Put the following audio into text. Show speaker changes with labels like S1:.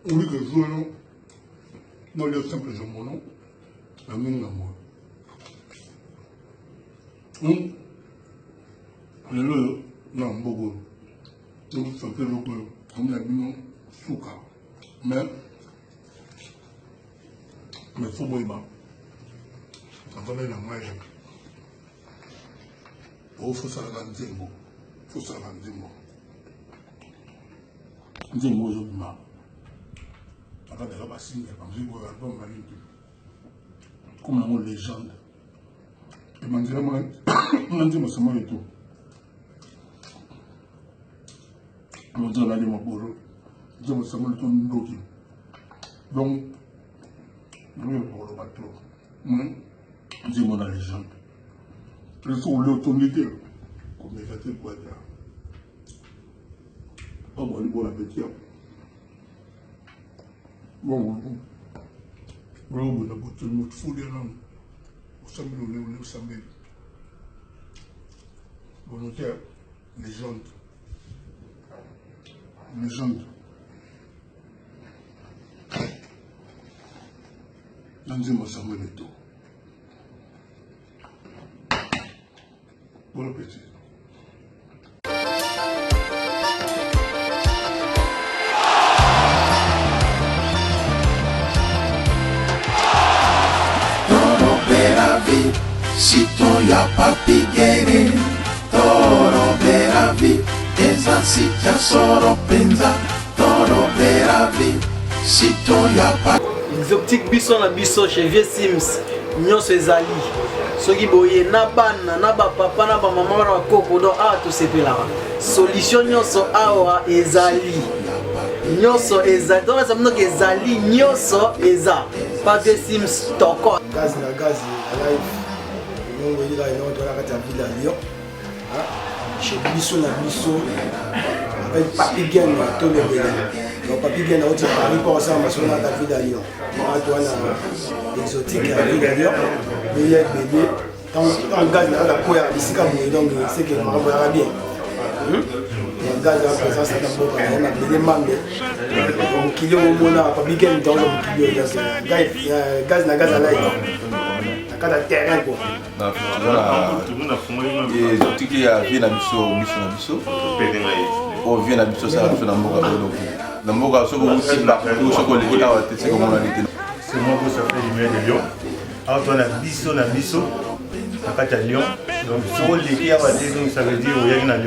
S1: Olike jour nolia simple jombono na mingi na moi. Lelo oyo na mboka oyo tokosanti eloko oyo komi na bino suka mais mais fo boyeba navandaki na ngai ofosalaka nzembo fosalaka nzembo nzembo oyo ezobima akataka basinga bamiziki oyo album na youtube comme nango légende emanzela na nzembo samuel eto monzela nali mabolo nzembo samuel eto ndoki donc koloba trop nzembo na légende soki olie otondi te komeka te kwata Bon, bon appétit. Bon, bon, bon appétit. Moto nanu. Osambeli ole ole osambeli. Volonté légende. Légende. Na nzembo Samuel Eto'o. Bon appétit.
S2: Sito ya Papi Gene tolobela vie eza site ya solo mpenza tolobela vie sito ya pa
S3: Exotique biso na biso chez Vieux Sims nyonso ezali soki boye na bana na bapapa na bamama na bakoko donc awa tosepelaka solution nyonso awa ezali nyonso ezali donc eza mnoki ezali nyonso eza pa Vieux Sims toko
S4: gaz na gaz ya live elongo elika elongo toza na kati ya ville ya Lyon chez biso na biso avec Papi Gen tolobela donc Papi Gen auti Paris mpo kosala masolo na David ya Lyon bato wana exotique ya ville ya Lyon beya ebele ntango gaz na kaka koya bisika boye donc seke makambo yaka bien gaz ya présence ata mboka na ye mabele mambe mokili oyo omona Papi Gen ntango mokili oyo gaz na gaz alai na kati ya terrain quoi
S5: Ezotiki ya vie na biso biso na biso oyo vie na biso osala biso na mboka oyo na mboka soki outi partout soki oleki awa te soki omonani te.
S6: C'est moi Boss Affaire Lumière de Lyon. Awa toza na biso na biso na kati ya Lyon. Donc soki oleki awa te donc ça veut dire oyaki na Lyon.